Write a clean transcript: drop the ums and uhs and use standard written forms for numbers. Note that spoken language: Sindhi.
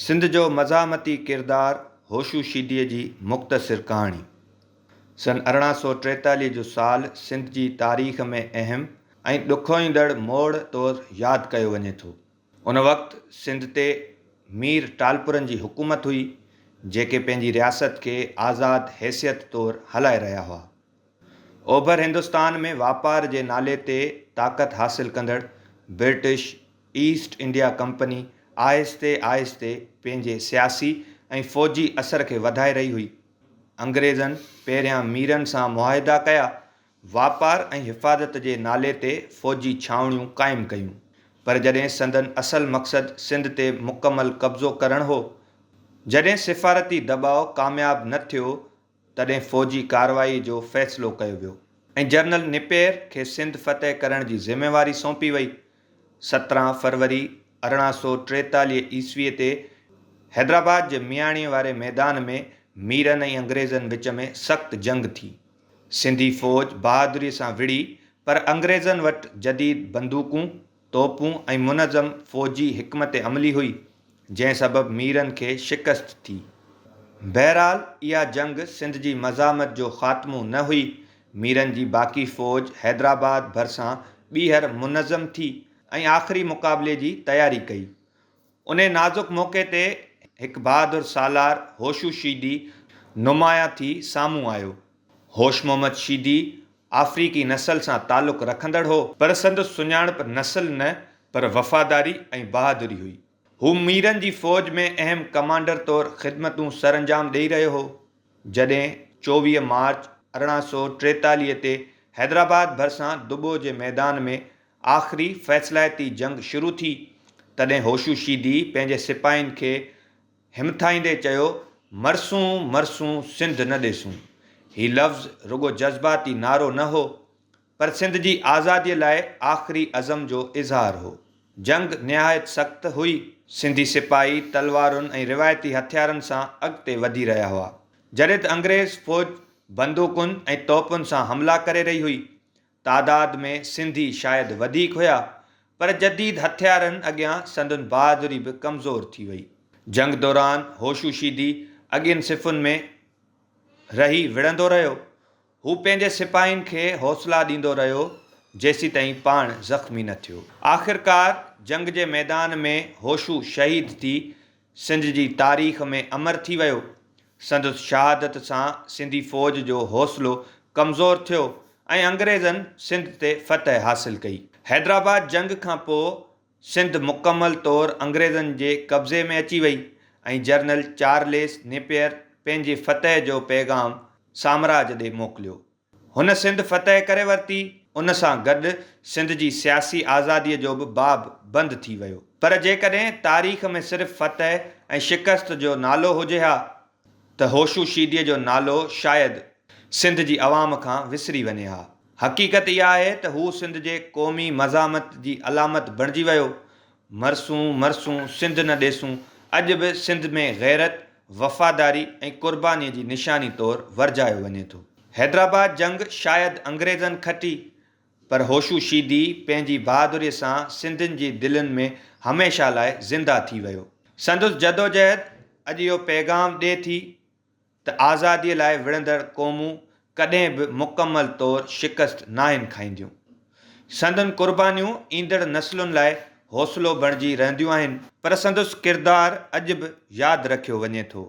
سنڌ جو مزاحمتي ڪردار هوشو شيديء جي مختصر ڪهاڻي. سن 1843 جو سال سنڌ جي تاريخ ۾ اهم ۽ ڏکوئيندڙ موڙ طور ياد ڪيو وڃي ٿو. ان وقت سنڌ تي مير ٽالپرن جي حڪومت هئي، جيڪي پنهنجي رياست کي آزاد حيثيت طور هلائي رهيا هئا. اوڀر هندستان ۾ واپار جي نالي تي طاقت حاصل ڪندڙ برٽش ايسٽ انڊيا ڪمپني آهستي آهستي پنهنجي سياسي ۽ فوجي اثر کي وڌائي رهي هئي. انگريزن پهريان ميرن سان معاهدا ڪيا، واپار ۽ حفاظت جي نالي تي فوجي ڇانوڻيون قائم ڪيون، پر جڏهن سندن اصل مقصد سنڌ تي مڪمل قبضو ڪرڻ هو، جڏهن سفارتي دٻاء ڪامياب نه ٿيو تڏهن فوجي ڪارروائيء جو فيصلو ڪيو ويو ۽ جنرل نپيئر کي سنڌ فتح ڪرڻ جي ذميواري سونپي وئي. 17 فروري 1843 عيسويء تي حيدرآباد جي مياڻيء واري ميدان ۾ ميرن ۽ انگريزن وچ ۾ سخت جنگ ٿي. سنڌي فوج بهادريء سان وڙهي پر انگريزن وٽ جديد بندوقون، توپون ۽ منظم فوجي حڪمت عملي هئي، جنهن سبب ميرن کي شڪست ٿي. بهرحال اها جنگ سنڌ جي مزاحمت جو خاتمو نه هئي. ميرن جي باقي فوج حيدرآباد ڀرسان ٻيهر منظم ٿي ۽ آخري مقابلي جي تياري ڪئي. انهي نازڪ موقعي تي هڪ بهادر سالار هوشو شيدي نمايان ٿي سامهون آيو. هوش محمد شيدي آفريقي نسل سان تعلق رکندڙ هو. پر سندس سڃاڻپ نسل نه پر وفاداري ۽ بهادري هئي. هو ميرن جي فوج ۾ اهم ڪمانڊر طور خدمتون سرانجام ڏئي رهيو هو. جڏهن 24 مارچ 1843 تي حيدرآباد ڀرسان دٻو جي ميدان ۾ آخري فيصلائتي جنگ شروع ٿي، تڏهن هوشو شيدي پنهنجي سپاهين کي همٿائيندي چيو، مرسون مرسون سنڌ نه ڏيسون. هي لفظ رڳو جذباتي نعرو نه هو، پر سنڌ جي آزاديء لاء آخري عزم جو اظهار هو. جنگ نهايت سخت هئي. سنڌي سپاهي تلوارن ۽ روايتي هٿيارن سان اڳتي وڌي رهيا هئا، جڏهن ته انگريز فوج بندوقن ۽ توپن سان حملا ڪري رهي هئي. تعداد ۾ سنڌي شايد وڌيڪ هيا، پر جديد هٿيارن اڳيان سندن بهادري به ڪمزور ٿي وئي. جنگ دوران هوشو شيدي اڳين صفن ۾ رهي وڙهندو رهيو. هو پنهنجي سپاهين کي حوصلا ڏيندو رهيو، جيسيتائين پاڻ زخمي نه ٿيو. آخرڪار جنگ جي ميدان ۾ هوشو شهيد ٿي سنڌ جي تاريخ ۾ امر ٿي ويو. سندس شهادت سان سنڌي فوج جو حوصلو ڪمزور ٿيو ۽ انگريزن سنڌ تي فتح حاصل ڪئي. حيدرآباد جنگ کان پوء سنڌ مڪمل طور انگريزن جي قبضي ۾ اچي وئي ۽ جنرل چارليس نيپئر پنهنجي فتح جو پيغام سامراج ڏي موڪليو. هن سنڌ فتح ڪري ورتي، ان سان گڏ سنڌ جي سياسي آزاديء جو به باب بند ٿي ويو. پر جيڪڏهن تاريخ ۾ صرف فتح ۽ شڪست جو نالو هجي ها ته هوشو شيديء جو نالو شايد سنڌ جي عوام کان وسري وڃي ها. حقيقت اها آهي ته هو سنڌ جي قومي مزاحمت جي علامت بڻجي ويو. مرسون مرسون سنڌ نه ڏيسون اڄ به سنڌ ۾ غيرت، وفاداري ۽ قربانيء جي نشاني طور ورجايو وڃي ٿو. حيدرآباد جنگ شايد انگريزن کٽي، پر هوشو شيدي پنهنجي بهادريء سان سنڌين جي دلين ۾ هميشه لاء زنده ٿي ويو. سندس جدوجهد اڄ اهو پيغام ڏئي ٿي ته آزاديء لاء وڙهندڙ قومون ڪڏهن به مڪمل طور شڪست ناهن کائينديون. سندن قربانيون ايندڙ نسلن لاء حوصلو بڻجي رهنديون آهن. پر سندس ڪردار اڄ به ياد رکيو وڃي ٿو.